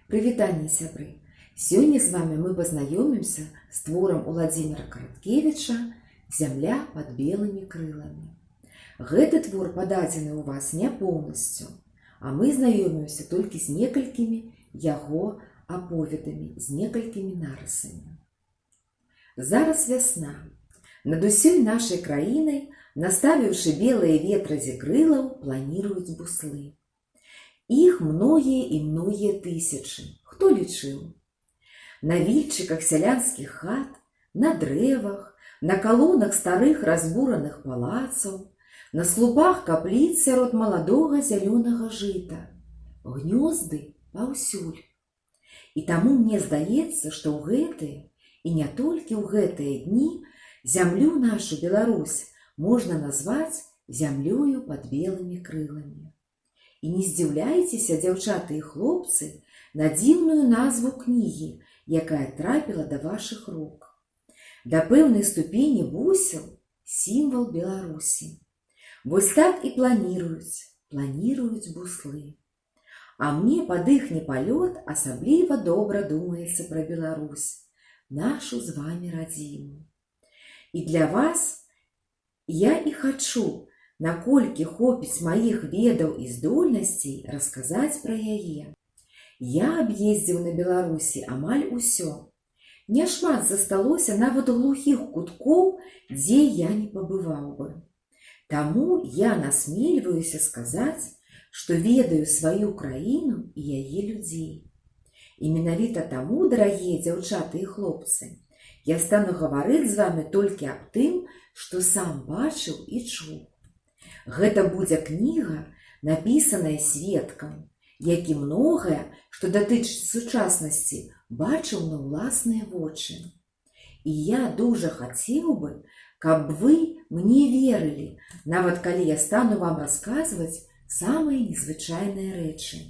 Прывітанне, сябры! Сёння з вами мы пазнаёмімся з творам Уладзіміра Караткевіча «Зямля пад белымі крыламі». Гэты твор пададзены ў вас не поўнасцю, а мы знаёмімся толькі з некалькімі яго аповедамі, з некалькімі нарысамі. Зараз вясна. Над усёй нашай краінай, наставіўшы белыя ветразі крылаў, планіруюць буслы. Іх многія і многія тысячы, хто лічыў. На вільчыках сялянскіх хат, на дрэвах, на калонах старых разбураных палацаў, на слупах капліц сярод маладога зялёнага жыта. Гнёзды паўсюль. І таму мне здаецца, што ў гэтыя, і не толькі ў гэтыя дні, зямлю нашу, Беларусь, можна назваць зямлёю пад белымі крыламі. І не здзіўляйцеся, дзяўчаты і хлопцы, на дзіўную назву кнігі, якая трапіла да вашых рук. Да пэўнай ступені бусел — сімвал Беларусі. Вось так і планіруюць, планіруюць буслы. А мне пад іхні палёт асабліва добра думаецца пра Беларусь, нашу з вамі радзіму. І для вас я і хачу, наколькі хопіць маіх ведаў і здольнасцей, расказаць пра яе. Я аб'ездзіў на Беларусі амаль усё. Няшмат засталося нават глухіх куткоў, дзе я не пабываў бы. Таму я насмельваюся сказаць, што ведаю сваю краіну і яе людзей. І менавіта таму, дарагія дзяўчаты і хлопцы, я стану гаварыць з вамі толькі аб тым, што сам бачыў і чуў. Гэта будзе кніга, напісаная сведкам, які многае, што датычыць сучаснасці, бачыў на ўласныя вочы. І я дужа хацеў бы, каб вы мне верылі, нават калі я стану вам расказваць самыя незвычайныя рэчы.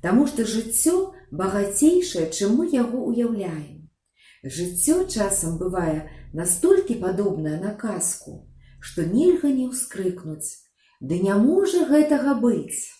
Таму што жыццё багацейшае, чым мы яго ўяўляем. Жыццё часам бывае настолькі падобнае на казку, што нельга не ўскрыкнуць: «Ды не можа гэтага быць!»